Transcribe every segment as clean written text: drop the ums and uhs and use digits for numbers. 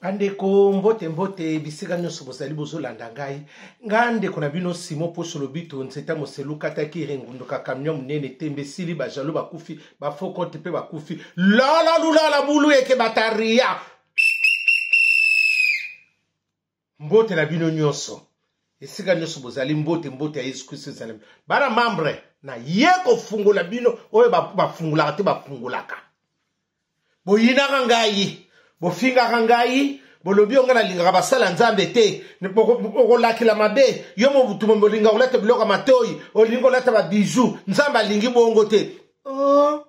Bandeko, mbote mbote bisika nyonso bozali bozolanda ngai. Nga ndeko na bino Simon Poso Lobito, nzeta moselu kataki rengunduka camion monene tembe esili bajalo bakufi bafokote mpe bakufi lala lulala bulu eke bataria. Mbote na bino nyonso esika nyonso bozali, mbote mbote ya Yesu Kristo ezali bana membre na ye kofungola bino oyo bafungolaka te bafungolaka. Boyinaka ngai, bofingaka ngai, bolobi yo ngai nalingaka basala Nzambe te, okolakela mabe yo mobutu molinga kolata biloko ya matoi, olingi kolata babiju, Nzambe alingi bongo te. Oh.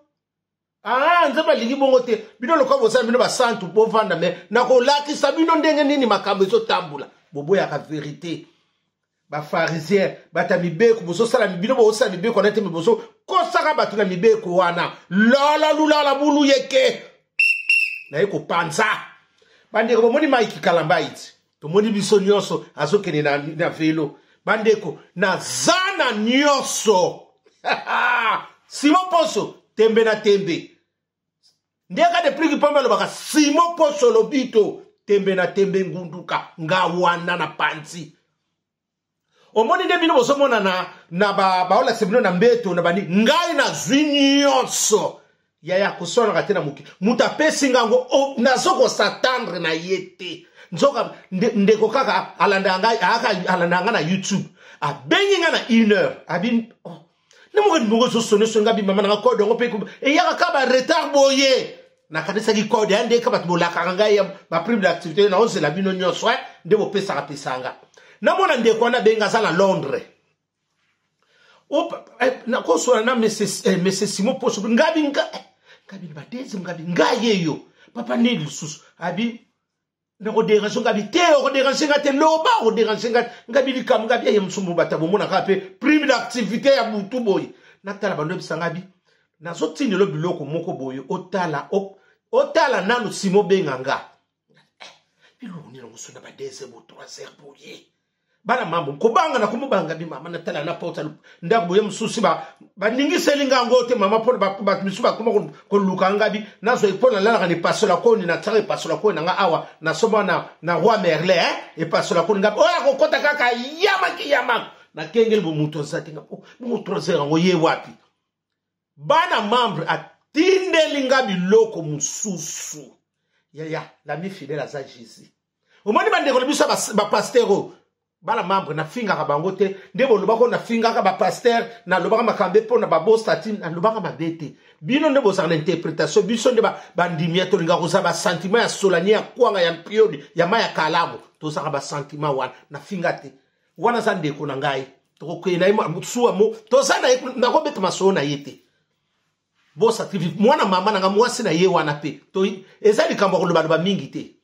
Ah, Nzambe alingi bongo te. Bino lokola bozala bino basantu bovanda me nakolakisa bino ndenge nini makambo ezotambola. Boboyaka verite. Ba pharisien, bato ya mibeko, bozosala bino bozosala mibeko wana te, me bozokosaka bato na mibeko wana. Lala lulala bulu yeke. Naye kopanza. Bandeko bomoni Mike Kalambay ti. Tomoni biso nyonso azokende na, na velo. Bandeko, naza na nyonso. Simon Poso, tembe na tembe. Ndeka de pliki pamba alobaka Simon Poso Lobito, tembe na tembe ngunduka nga wana na panzi. Omoni nde bino bozomona na, na ba, baolakisa bino na mbeto na bani, ngai nazwi nyonso. Yaya koswanaka te na mokili. Moto apesi nga yango, oh, nazo kosatendre na ye te. Nzoka ndeko kaka alandaka ngai, ayaka alandaka ngai na YouTube. Abengi ngai na une heure. Abi, oh, nde moko libongo ezosone songa abi mama nanga code yango mpe eyaka kaka ba retard boye. Nakanisaki code ya ndeka bato bolakaka ngai ya ba prime d'activité na ozela bino nyonso, eh, nde bopesaka pesanga. Namona ndeko wana abenga aza na Londres. Nakosola na monsieur Simon Poso ngabi nga ngabi ba deuxième ngabi nga yeyo papa nde lisusu abi nakoderange ngabi te okoderange nga te loba okoderange nga ngabi likambo ngabi aye mosusu bato bomonaka mpe prime d'activité ya butu boye natala bando yebisa ngabi nazotindelo biloko moko boye otala otala nanu Simon benga nga biloko nini yango so na ba 2 heures bo 3 heures boye bana mambo kobanga na komobanga bi mama natala na porte ndako boye mosusu baningiseli nga yango te mama mpo bato misusu bakoma koluka nga bi nazwa mpo nalalaka na epasola koni natiaka epasola koni na nga awa nasomba na roi Merlin, eh? Epasola koni nga oyo akokɔta kaka yamaki yamaki nakengeli bo moto aza te nga bongo 3 heures yango ye wapi bana membre atindeli nga biloko mosusu. Yaya l'ami fidèle aza Jésus. Omoni bandeko na biso ba pasteur oyo bana membre nafingaka bango te nde bolobaka oyo nafingaka ba pasteur, nalobaka makambo mpo na babostati, nalobaka mabe te. Bino nde bozalaka na interpretation, biso nde bandimi ya tolingaka kozala ba sentiment ya solani ya kwanga ya mpiodi ya mai ya kalamu, tozalaka ba sentiment wana. Nafinga te, wana aza ndeko na ngai, tokokende na ye suwa mo toza na ye, nakobeta masolo na ye te. Bosa TV mwana mama na nga mwasi na ye wana pe to eza likambo ya kolobaloba mingi te.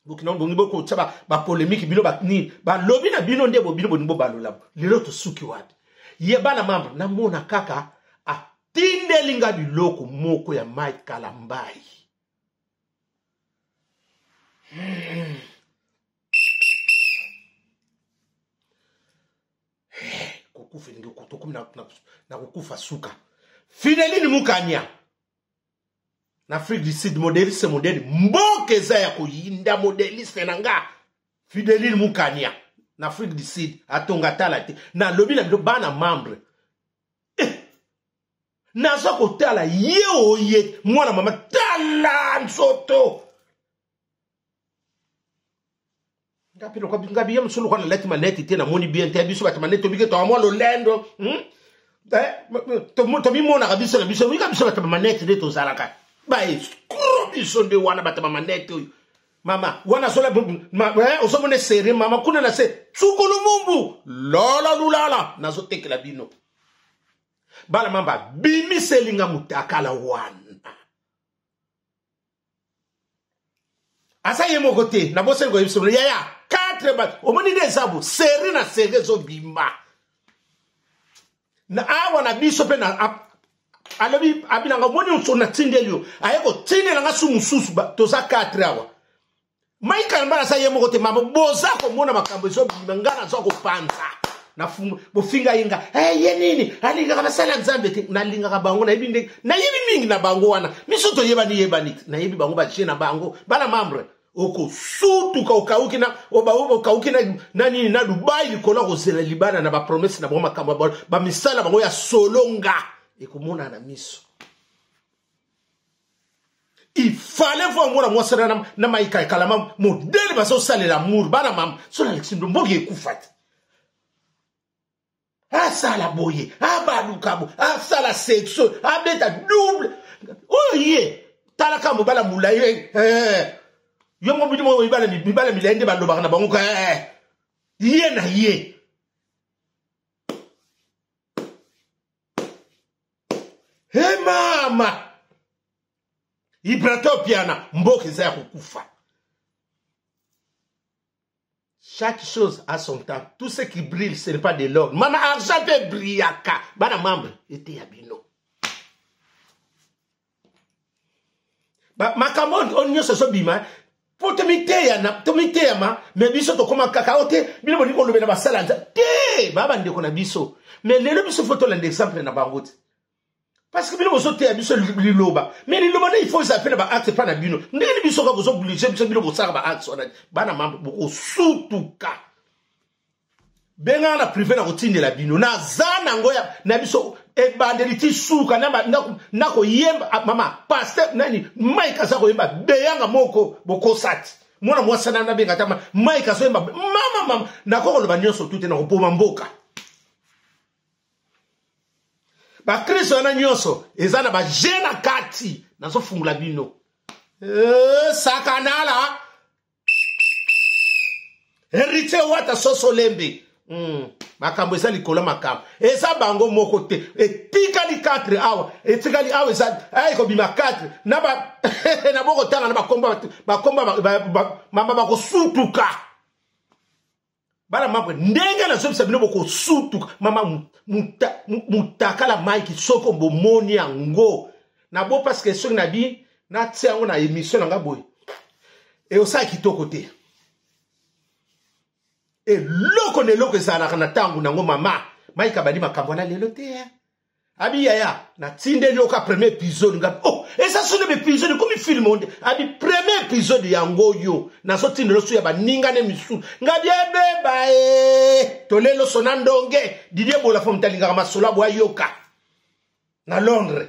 Bokina bongi bokotia ba polémique bino ba nini balobi na bino nde bobino bolingi bobalola lelo tosuki wapi. Ye bana membre namona kaka atindeli nga biloko moko ya Mike Kalambay. Kokufa elingi tokomi na kokufa suka. Fideline Mukanya na Afrique du Sud, modeliste modèle mboka eza ya koyinda, modeliste na nga Fideline Mukanya na Afrique du Sud atonga tala te. Nalobi na bino bana membre, naza kotala ye oye mwana mama tala nzoto ngapi lokwa ngabi ye mosusu lokwa nalati maneti te namoni bien te biso bato maneti tobike toa mwa lolendo, Tomimonaka biso na biso mika biso bato bamaneti nde tozalaka ba escroc biso nde wana bato bamaneti oyo mama wana sola ozomona serie mama kuna na se tsukulu mumbu lala lulala nazotekela bino bana mamba bimiseli nga mutakala wana aza ye moko te nabosani koyebisa bino yaya 4 ba omoni nde eza bo serie na serie ezobima na awa na biso mpe na alobi abinanga omoni nso natindeli yo aye kotindela nga su mosusu toza 4 awa Mike Kalambay aza ye moko te mama boza komona makambo ezobima nga naza kopanza bofinga ye nga ye nini alingaka basala Nzambe te nalingaka bango nayebi ndenge nayebi mingi na bango wana miso toyebani yebani te nayebi bango baje na bango bana membre. Okosutuka okauki na okauki na, na nini na Dubai likolo ya kozela libala na bapromese na bango makambo ya bamisala bango ya solonga ekomona na miso. Il fallait voir mwana mwasi na, na maika ekalama modele bazosalela amour bana mama so na alexi mboka ekufa te asala boye abaluka bo asala sexo abeta double oyo ye talaka mobala molai eh, eh. yo moko bino mibala mibala milai nde balobaka na bango ka eh, ye na ye he mama ibrato piana mboka eza ya kokufa. Chaque chose a son temps. Tout ce qui brille, ce n'est pas de l'or. Mama argent pe brillaka. Bana membre, ete ya bino. Ba makambo oyo nyonso ezobima mpo tomiteyama me biso tokóma kaka o te bino bolingi kolobela basala nza te baa bandeko na biso me lelo biso fo tolanda exemple na bango te parce que bino bozoteya biso liloba mais liloba nde il faut ezala mpe na baacte epa na bino ndenge nini biso kaka bozoblige biso bino bosalaka baacte wana bana mambo bokosutuka bengaka na prive na kotindela bino naza nango na biso ebandeli ti suka nakoyemba ah, mama paster nani mike aza koyemba beyanga moko bokosati mwana mwasi na nabenga ata mike azoyemba mama mama nakoki koloba nyonso tu te nakoboma mboka bakristo wana nyonso eza na baje na kati nazofungola bino e, sakanala heritier wata soso lembe makambo eza likolo makambo eza bango moko te etikali 4 awa etikali awa eza aya ekobima 4 na ba na bokotanga na bakomba bakomba mama bakosutuka bana mabwe ndenge nazobisa bino bokosutuka mama mutakala mike soko bomoni yango na bo parce que soki nabi natia yango na émission na nga boye eosala kitoko te eloko na eloko ezalaka na ntango nango mama mike abandi makambo wana lelo te abi yaya natindeli yo ka premier épisode nga oh eza soni ba épisode ekomi film onde abi premier épisode yango yo nazotindela osu ya baninga ne misusu nga biebeba e tolelo sona ndonge Didier Bola fo moto alingaka masolo abo ayoka na Londres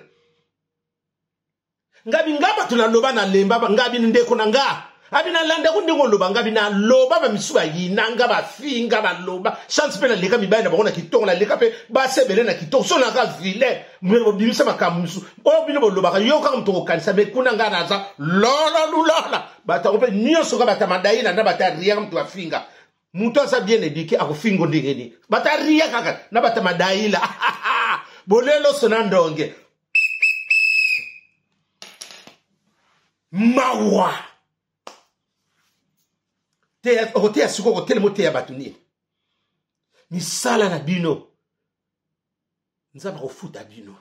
ngabi nga bato naloba nalemba ngabi ndeko na nga abi nalandako ndenge oloba ngabi naloba bamisu bayina nga bafinga baloba chance mpe naleka mibali na bango na kitoko naleka mpe basi ebele na kitoko so naka vilain bobimisa makambo mosusu oyo bino bolobaka yo kaka moto kokanisa me kuna nga naza lololulola bato yango mpe nyonso ka bato ya madaina na bato ya riaka moto bafinga moto aza bien éduqué akofingo ndenge nini bato ya ria kaka na bato ya madaila boleloso na ndonge mawa okoteya sikoyo okotelema oteya bato nini misala na bino nzambe akofuta bino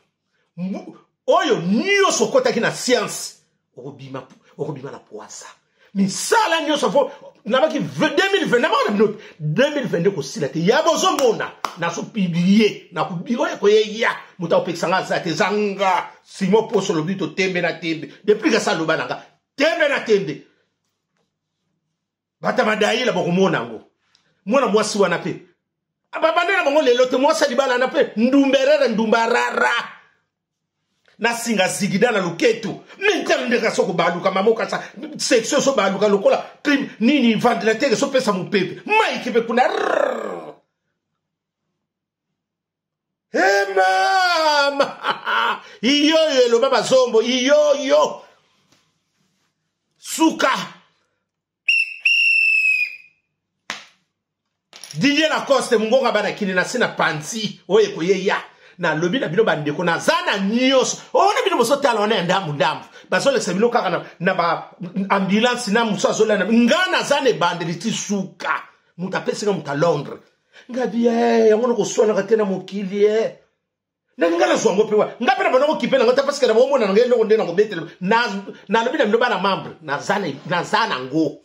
oyo nyonso okotaki na sianse okobima okobima na pwasa misala nyonso fo nabaki 2020 nabaka na bino 2022 kosila te ya bozomona nazopublie nakobi oyo ekoyeya moto akopekisa nga aza te eza nga simo poso olobi to tembe na tembe depuis kasa aloba na nga tembe na tembe bata madayila bokomona yango mwana mwasi wana mpe babanda na bango lelo te mwasi ya libala na mpe ndumberere ndumbarara na singa zigida na loketo mintere ndenge aso kobaluka mama okasa section so baluka lokola clim nini ventilateur esopesa mopepe maiki mpe kuna e mama iyoyo eloba bazombo iyoyo suka Didier Lacoste mongonga bana kini na se na panzi oyo ekoyeya nalobi na bino bandeko naza na nyonso oyo na bino bozotala wana ya ndambu ndambu bazolekisa bino kaka na, na ba ambulance na mosu azolanda nga naza na ebandeli ti suka moto apesi nga moto ya Londres ngabi eh, yango nakoswanaka te na mokili eh. ndenge nga nazwa yango mpe wa nga mpe na banda kokipe nango te parceke na bomona nanga eloko nde nakobetela nalobi na bino bana membre naza nango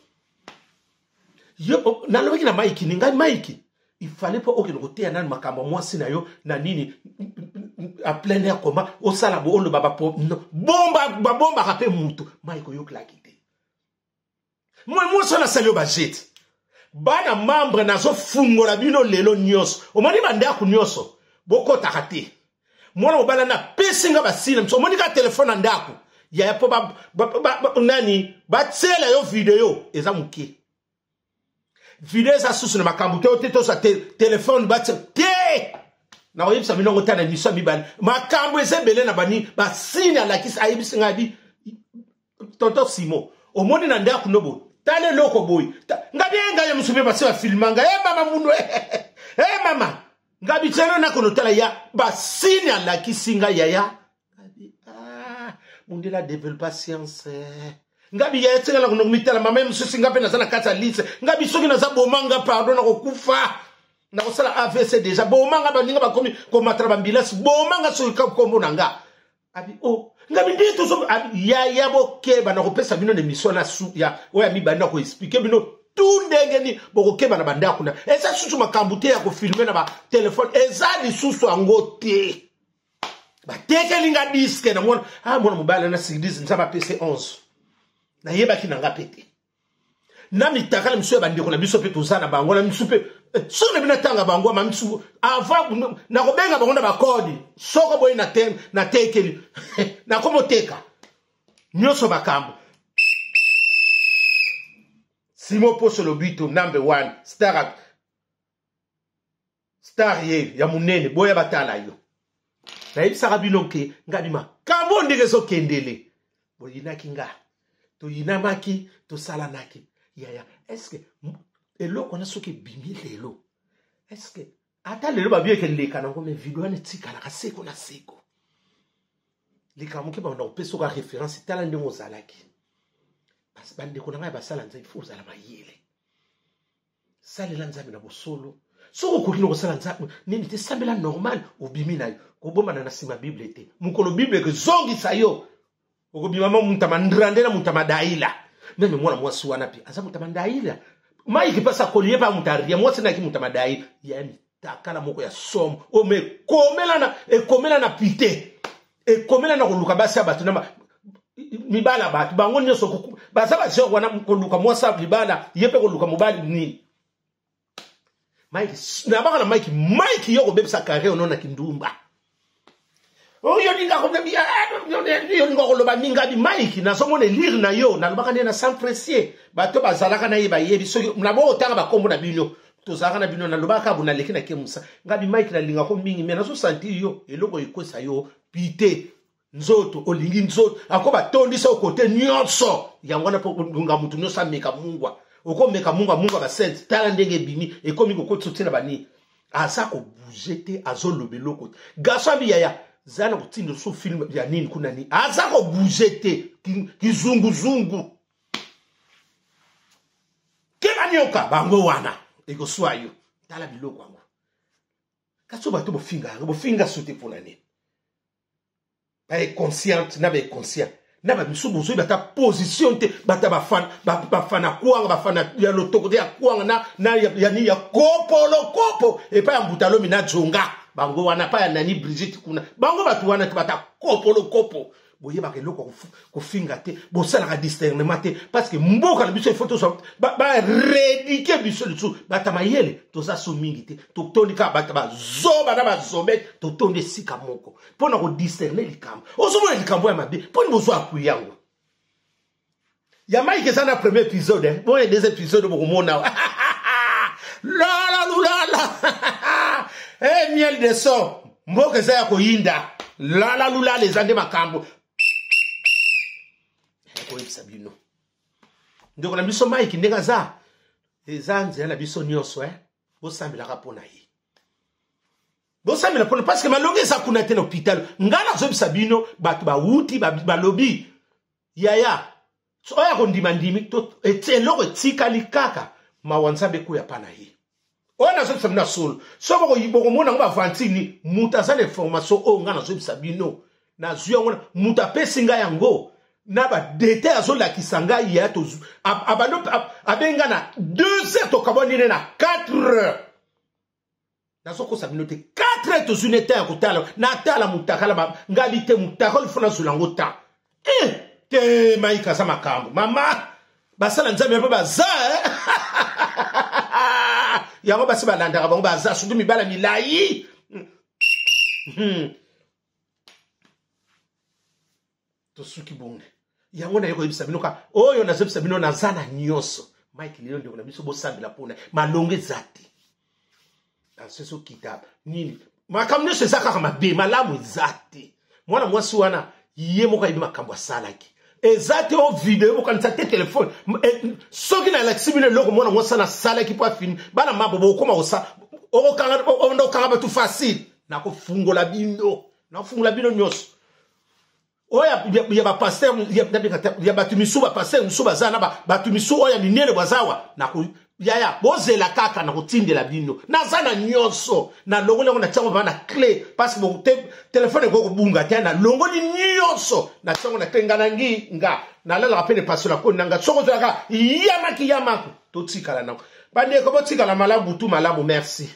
yo nalobaki na maiki ni ngai maiki il fallait mpo okende koteya nani makambo ya mwasi na yo na nini a plein air koma osala bo oloba bomba babombaka mpe mutu maiki oyokelaki te. Mwa mwasi wana asali yo bajete. Bana membre nazofungola bino lelo nyonso. Omoni bandako nyonso bokotaka te. Mwana mobali wana apesi nga basile miso. Omoni ka telefone na ndako. Yaya mpo ba, ba, ba, ba, nani batiela yo video eza moke. Video eza susu na makambo te te tozwa te, telefone batia te. Nakoyebisa bino yango ta na emission ya mibale. Makambo eza ebele na bani basine alakisi ayebisi ngai bi tonton Simon omoni na ndako no boye tala eloko boye ngabi ye ngai ya mosusu mpe basi bafilma ngai e mama mundu e mama ngabi tiano nakono tala ya basine alakisi ngai yaya ngabi ah, mundele adevelopa science ngabi yaya tika nakono mitala mama ye mosusu nga mpe naza na kati ya lise ngabi soki naza boma nga pardon nakokufa nakosala avc deja boma nga baninga bakomi komatala bambilasi boma nga soki kombo na nga abi o oh, ngabi nde tozo abi yaya bokeba na kopesa bino na emission na su ya oyo ya mibali na koexplike bino tu ndenge nini bokokeba na bandako na eza susu makambo te ya kofilme na batelefone eza lisusu yango te batekeli nga diske na mwana ah mwana mobali na sigdise nzambe apesi 11 nayebaki na nga mpe te na mitakala misusu ya bandeko na biso mpe toza na bango na misusu mpe eh, soki na bino atanga bango ma misusu avant nakobenga bango na bakode soko boye natekeli nakomoteka nyonso makambo simo poso lobito number one star star ye ya munene boya batala yo nayebisaka bino ke ngabi makambo ndenge ezokendele boyinaki nga toyinamaki tosalanaki yaya estce eloko wana soki ebimi lelo estce ata lelo babi eke leka nango me video wana etikalaka seko na seko likambo ke banda kopesa oka reference tala ndenge ozalaki bandeko na ngai basala nzambe fo ozala mayele salela nzambe na bosolo soki okoki na kosala nzambe nini te sambela normal obimi na yo kobombana na nsima bible te mokolo bible ekozongisa yo okobima ma moto ya mandrande na moto ya madaila meme mwana mwasi wana mpe aza moto ya mandaila maiki mpasi akoli ye mpe moto aria mwasi nayaki moto ya madaila ya mitakala moko ya somo oyo ma ekomela na ekomela na pite ekomela na koluka basi ya bato na mibala bato bango nyonso baza bagenre wana koluka mwasi ya libala ye mpe koluka mobali nini mike nabaka na mike mike yo kobebisa carrière ono na kindumba oyo olinga koloba mingabi mike nazomona elire na yo nalobaka nde na sans pressier bato bazalaka na ye bayebi soki nabo otanga bakombo na bino tozalaka na bino nalobaka bo naleki na kemusa ngabi mike nalingako mingi me nazosantir yo eloko ekwesa yo pite nzoto olingi nzoto ako batondisa yo kote nyonso yango wana mpo olunga moto nyonso ameka mungwa okomeka mungwa mungwa basente tala ndenge ebimi ekomi kokotisa otie na banini aza kobouge te azoloba eloko te garçon abi yaya za na kotinda so film ya nini kuna nini aza kobouge te kizunguzungu keba nioka bango wana ekoswa yo tala biloko yango kasi oyo bato bofinga yango bofinga so te mpo na nini ba inconsciente na ba inconscient na ba misusu bozoyi bata position te bata bafana bafana kwanga bafana ya lotoko te ya kwanga na na ya, ya nini ya kopolo kopo epai ya mbutalomi na jonga bango wana epai ya nani Brigitte kuna bango bato wana te bata kopolo kopo boyebaka eloko kofinga te bosalaka discernement te parce que mboka na biso ifo tozwa baredike biso lisusu bata mayele toza so mingi te totondi kaka bata bazoba na bazobete totondi esika moko mpo na kodiscerne likambo ozomona likambo ya mabe mpo ni bozwa apui yango ya mike eza na premier épisode eh? boye deux épisode bokomona lala lulala hey, eh, miel de son mboka eza ya koyinda lala lulala eza nde makambo nakoyebisa bino ndeko na biso mike ndenge aza eza nzela na biso nyonso eh? bosambelaka mpo na ye bosambela mpona parce que malongi eza kuna te na hôpital ngai nazobisa bino bato bawuti balobi yaya oyo akondima ndimi eloko etikali kaka mawa nzambe ekuya pa na ye oyo nazobisa bino ya solo so bokomona yango bavantini moto aza na information oyo ngai nazobisa bino nazwi yango moto apesi ngai yango na badetail azolakisa ngai ya abengi ngai na 2 heures tokabwani ne na 4 heures nazokosa bino te 4 heures tozwi ne temps ya kotala natala mutakala ngai te mutakala ifo nazwela yango temps eh, te maika aza makambo mama Basala Nzambe mpe baza eh? Yango basi balandaka bango baza surtout mibala milai. Tosuki bonge. Yango naye koyebisa bino ka oyo nazoyebisa bino naza na nyonso. Mike lelo ndeko na biso bosambela mpona malongo eza te. Asoso kita nini? Makambo nyonso eza kaka mabe, malamu eza te. Mwana mwasi wana ye moko ayebi makambo asalaki. Eza te o video bokanisa te telefone. Soki nalakisi bino eloko mwana mwasi wana asalaki mpo afini, bana mabo bokoma kosa okokanga okanga bato facile. Nakofungola bino, nakofungola bino nyonso. Oyo ya ba pasteur ya bato misusu, ba pasteur misusu baza na bato misusu oyo ya minene bazawa na yaya bozela kaka na kotindela bino. Naza na nyonso, nalongoli yango natiango vraiment na clé parce que telefone ekoki kobunga te. Nalongoli nyonso natiango na clé. Nga nangi nga nalalaka mpe nepasola koni na nga soki ozalaka yamaki yamako totikala nango. Bandeko botikala malamu, butu malamu, merci.